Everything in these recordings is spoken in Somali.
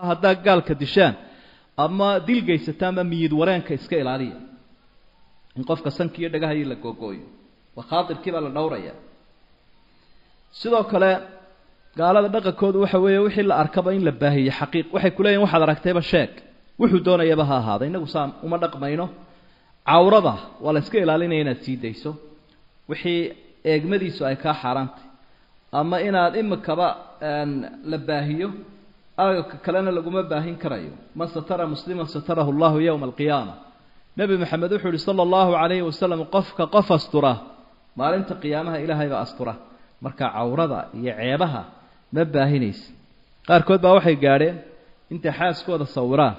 Haddaa gaalka dishaan ama dil gaysataanba miyid wareenka iska ilaaliya, in qofka sankiiyo dhagahayo la googooyo, waa khaatirkii baa la dhowraya. Sidoo kale gaalada dhaqankoodu waxa weeye wixii la arkaba in la baahiyo xaqiiq. Waxay ku leeyihin waxaad aragtayba sheeg, wuxuu doonayaba ha ahaada. Innagu saan uma dhaqmayno. Cawrada waa la iska ilaalinaya inaad sii dayso wixii eegmadiisu ay kaa xaaraantay, ama inaad imikaba la baahiyo, agabka kalena laguma baahin karayo. Man satara musliman satarahu allahu yowma alqiyaama. Nebi Maxamed wuxuu yihi sala allahu calayhi wasalam, qofka qof astura maalinta qiyaamaha Ilaahay baa astura. Marka cawrada iyo ceebaha ma baahinaysa. Qaarkood baa waxay gaadheen intay xaaskooda sawiraan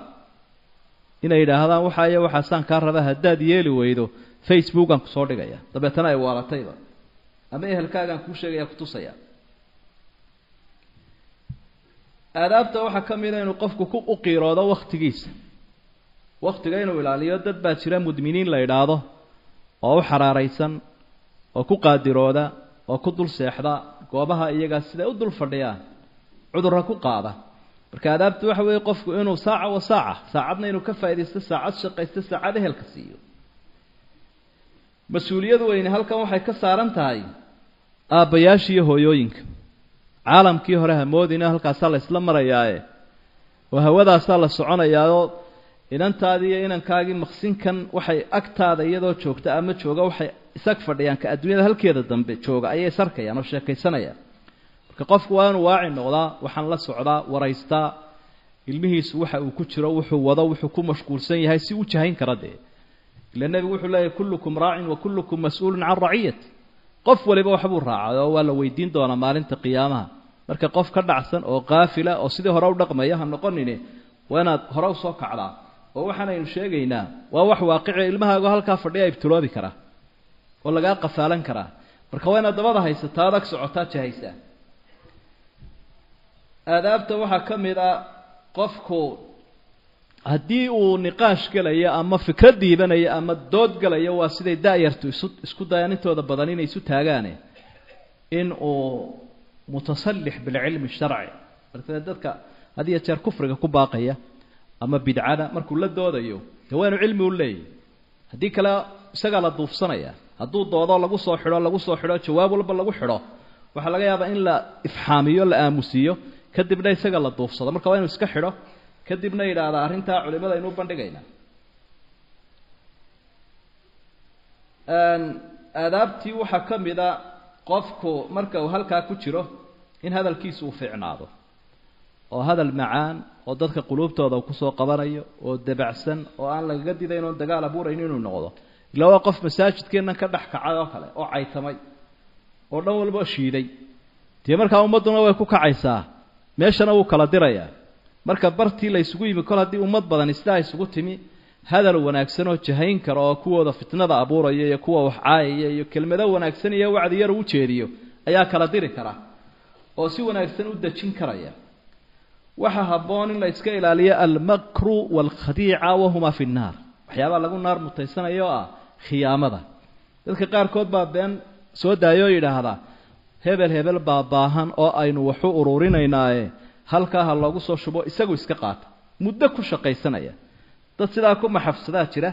inay yidhaahdaan waxa iyo waxaasaan kaa raba, haddaad yeeli weydo Facebookaan kusoo dhigaya, dabeetana ay waalatayba, ama ehelkaagaan kuu sheegaya, kutusaya. Aadaabta waxaa ka mida inuu qofku ku u qiiroodo wakhtigiisa, wakhtiga inuu ilaaliyo. Dad baa jira mudminiin la idhaahdo oo u xaraaraysan oo ku qaadirooda oo ku dul seexda goobaha iyagaa, siday u dul fadhiyaan cudurra ku qaada. Marka aadaabta waxa weeye qofku inuu saaca wa saaca, saacadna inuu ka faaidaysto, saacad shaqaysto, saacad ehelka siiyo. Mas-uuliyad weyne halkan waxay ka saaran tahay aabbayaasha iyo hooyooyinka. Caalamkii hore hamoodina halkaasaa la isla marayaaye oo hawadaasaa la soconayaayoo inantaadii iyo inankaagii maqsinkan waxay agtaada iyadoo joogta ama jooga waxay isag fadhiyaan ka adduunyada halkeeda dambe jooga ayay isarkayaan oo sheekaysanayaan. Marka qofku waa inuu waaci noqdaa, waxaan la socdaa, waraystaa ilmihiisu waxa uu ku jiro, wuxuu wado, wuxuu ku mashquulsan yahay, si u jahayn kara dee. Ila nebigu wuxuu leeyahy kullukum raacin wa kullukum mas-uulun can raciyati. Qof waliba waxbuu raacay oo waa la weydiin doonaa maalinta qiyaamaha. Marka qof ka dhacsan oo qaafila oo sidii hore u dhaqmaya ha noqonine, waa inaad hore usoo kacdaa. Oo waxaanaynu sheegaynaa waa wax waaqici, ilmahaago halkaa fadhiya ibtiloobi karaa oo lagaa qafaalan karaa. Marka waa inaad dabada haysataa, adag socotaa, jahaysaa. Aadaabta waxaa ka mid a qofku haddii uu niqaash gelayo ama fikrad dhiibanayo ama dood gelayo, waa siday da-yartu isu isku dayaan intooda badan inay isu taagaane, in uu mutasallix bilcilmi sharci. Marka dadka had iyo jeer kufriga ku baaqaya ama bidcada markuu la doodayo, dee waa inu cilmi u leeyahy, haddii kale isagaa la duufsanaya. Hadduu doodo lagu soo xidho, lagu soo xidho, jawaab walba lagu xidho, waxaa laga yaabaa in la ifxaamiyo, la aamusiiyo, kadibna isaga la duufsado. Marka waa inuu iska xidho, kadibna yidhaahda arrintaa culimada aynu u bandhigaynaa. Aadaabtii waxaa ka mid a qofku marka uu halkaa ku jiro in hadalkiisu uu fiicnaado, oo hadal macaan oo dadka quluubtooda uu kusoo qabanayo oo dabacsan oo aan lagaga didayn oon dagaal abuurayn inuu noqdo. Ilaa waa qof masaajidkeennan ka dhex kacay oo kale oo caytamay oo dhan walba shiiday, dee markaa ummadduna way ku kacaysaa, meeshana wuu kala dirayaa. Marka bartii la isugu yimi, kol haddii ummad badani sidaa isugu timi, hadal wanaagsan oo jahayn kara oo kuwooda fitnada abuuraya iyo kuwa wax caayaya iyo kelmado wanaagsan iyo wacdi yar u jeediyo ayaa kala diri kara oo si wanaagsan u dejin karaya. Waxaa habboon in la iska ilaaliyo almakru waalkhadiica wahumaa fi nnaar, waxyaabaha lagu naar mutaysanayo oo ah khiyaamada. Dadka qaarkood baa been soo daayoo yidhaahdaa hebel hebel baa baahan oo aynu waxu ururinaynaaye halkaa ha loogu soo shubo, isagu iska qaata, muddo ku shaqaysanaya. Dad sidaa ku maxafsadaa jira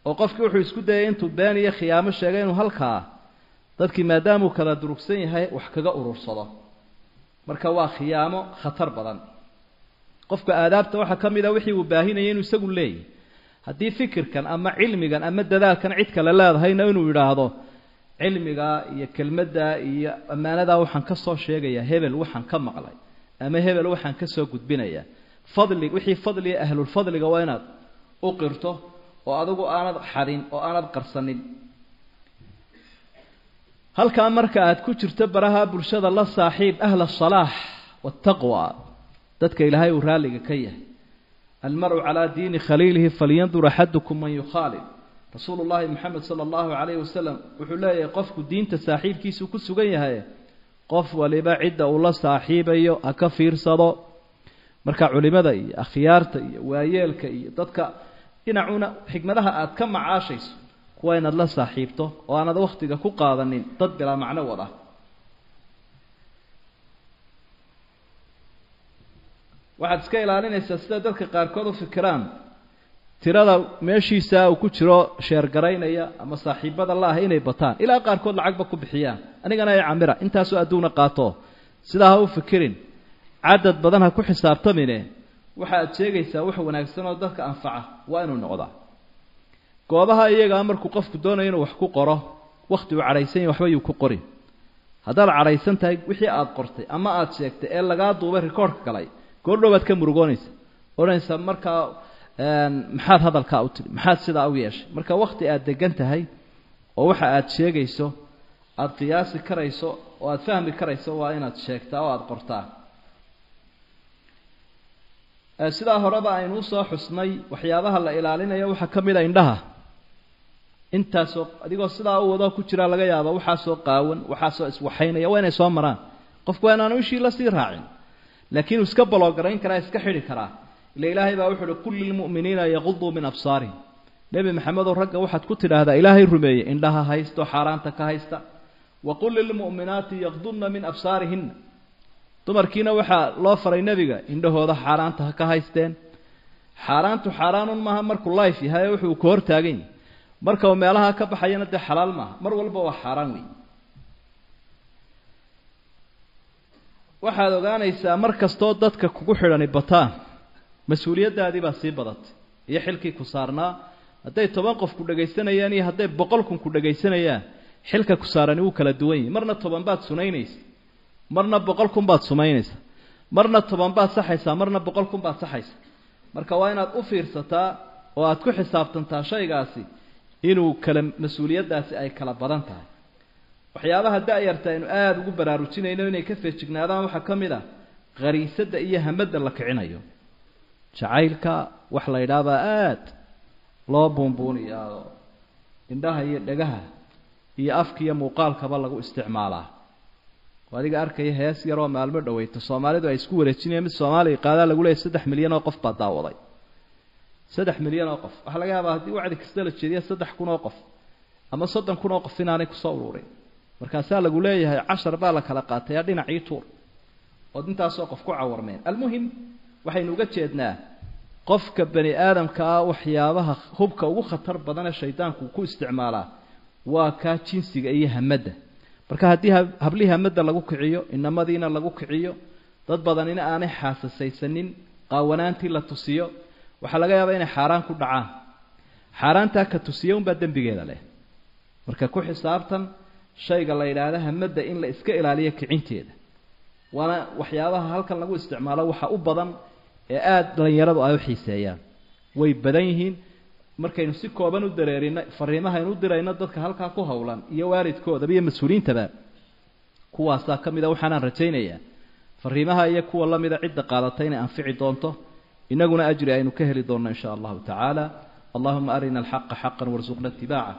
oo qofkii wuxuu isku dayay intuu been iyo khiyaamo sheegay inuu halkaa dadkii maadaamuu kala durugsan yahay wax kaga urursado. Marka waa khiyaamo khatar badan. Qofka aadaabta waxaa ka mid a wixii uu baahinayay inuu isagu leeyahy, haddii fikirkan ama cilmigan ama dadaalkan cid kale leedahayna inuu yidhaahdo cilmigaa iyo kelmaddaa iyo ammaanadaa waxaan ka soo sheegayaa hebel, waxaan ka maqlay ama hebel waxaan ka soo gudbinayaa. Fadli wixii fadliga ahlulfadliga waa inaad u qirto oo adigu aanad xadin oo aanad qarsanin. Halkaa marka aad ku jirto baraha bulshada, la saaxiib ahla asalaax waataqwa, dadka Ilaahay uu raalliga ka yahay. Almaru calaa diini khaliilihi falyandur axadukum man yukhaalif. Rasuulu llaahi Moxamed sala allahu calayhi wasalam wuxuu leeyahay qofku diinta saaxiibkiisuu ku sugan yahay, qof waliba cidda uu la saaxiibayo ha ka fiirsado. Marka culimada iyo akhyaarta iyo waayeelka iyo dadka dhinacuna xikmadaha aad ka macaashayso kuwa inaad la saaxiibto oo aanad wakhtiga ku qaadanin dad bilaa macno wada. Waxaad iska ilaalinaysaa sida dadka qaarkood u fikiraan, tirada meeshiisa uu ku jiro sheergaraynaya ama saaxiibada la ah inay bataan, ilaa qaarkood lacagba ku bixiyaan, anigana ay camira intaasoo adduuna qaato. Sidaa ha u fikirin, cadad badan ha ku xisaabtamine, waxaad sheegaysaa wax wanaagsan oo dadka anfaca waa inuu noqdaa. Goobaha iyagaa markuu qofku doonayo inuu wax ku qoro, wakhti uu cadhaysan yahay waxba yuu ku qorin. Haddaad cadhaysan tahay wixii aad qortay ama aad sheegtay ee lagaa duubay rikoorhka galay, goordhow baad ka murugoonaysa, odhanaysa markaa maxaad hadalkaa u tidhi, maxaad sidaa u yeeshay. Marka wakhti aad degan tahay oo waxa aad sheegayso aada qiyaasi karayso oo aada fahmi karayso waa inaad sheegtaa oo aada qortaa. Sidaa horeba aynu usoo xusnay waxyaabaha la ilaalinayo waxaa ka mid a indhaha. Intaasoo adigoo sidaa u wadoo ku jiraa laga yaaba waxaasoo qaawan, waxaasoo iswaxaynaya, waa inay soo maraan. Qofku waa inaanu ishii lasii raacin, laakiin uu iska baloogarayn karaa, iska xidhi karaa. Ila ilaahay baa wuxu uhi qul lilmu'miniina yaquduu min absaarihim. Nebi maxamedow ragga waxaad ku tidhaahdaa ilaahay rumeeyey indhaha haysto, xaaraanta ka haysta. Wa qul lilmu'minaati yaqdudna min absaarihinna. Dumarkiina waxaa loo faray nebiga indhahooda xaaraanta ha ka haysteen. Xaaraantu xaaraanun maaha markuu life yahay wuxuu ka hortaagan yahay, marka uu meelaha ka baxayana dee xalaal maaha, mar walba waa xaaraan wey. Waxaad ogaanaysaa mar kastoo dadka kugu xidhani bataan, mas-uuliyaddaadii baa sii badatay iyo xilkii ku saarnaa. Hadday 10 qof ku dhagaysanayaan iyo hadday 100 kun ku dhagaysanayaan, xilka ku saarani wuu kala duwan yahay. Marna 10 baad sunaynaysa, marna 100 kun baad sumaynaysaa, marna 10 baad saxaysaa, marna 100 kun baad saxaysaa. Marka waa inaad u fiirsataa oo aad ku xisaabtantaa shaygaasi inuu kala mas-uuliyaddaasi ay kala badan tahay. Waxyaabaha da-yarta aynu aada ugu baraarujinayno inay ka feejignaadaan waxaa ka mid ah khariisadda iyo hamadda la kicinayo. Jacaylka wax la yidhaahbaa aada loo buunbuuniyaa, indhaha iyo dhagaha iyo afka iyo muuqaalkaba lagu isticmaalaa. Oo adiga arkaya hees yaroo maalmo dhaweyto Soomaalidu ay isku wareejinayaan, mid Soomaaliya qaadaa lagu leeyahy 3 milyan oo qof baa daawaday. 3 milyan oo qof waxaa laga yaabaa haddii wacdi kasta la jeediya 3 kun oo qof ama 30 kun oo qof inaanay kusoo ururin. Markaasaa lagu leeyahay 10 baa la kala qaatayaa dhinacii tuur, ood intaasoo qof ku cawarmeen. Almuhim waxaynu uga jeednaa qofka bani aadamka ah waxyaabaha hubka ugu khatar badan ee shaydaanku ku isticmaalaa waa kaa jinsiga iyo hamadda. Marka haddii hablihii hamadda lagu kiciyo, inamadiina lagu kiciyo, dad badanina aanay xaasasaysanin, qaawanaantii la tusiyo, waxaa laga yaabaa inay xaaraan ku dhacaan. Xaaraantaa ka tusiya unbaa dembigeeda leh. Marka ku xisaabtan shayga la yidhaahda hamadda in la iska ilaaliyo kicinteeda, waana waxyaabaha halkan lagu isticmaalo waxa u badan ee aada dhalinyaradu ay u xiiseeyaan, way badan yihiin. Markaynu si kooban u dareerino fariimahaynu u dirayno dadka halkaa ku howlan iyo waalidkoodaba iyo mas-uuliyiintaba, kuwaasaa ka mid a. Waxaanaan rajaynayaa fariimaha iyo kuwa lamida cidda qaadatay inay anfici doonto, inaguna ajri aynu ka heli doonno in sha allahu tacaala. Allahuma arina alxaqa xaqan warsuqna itibaaca.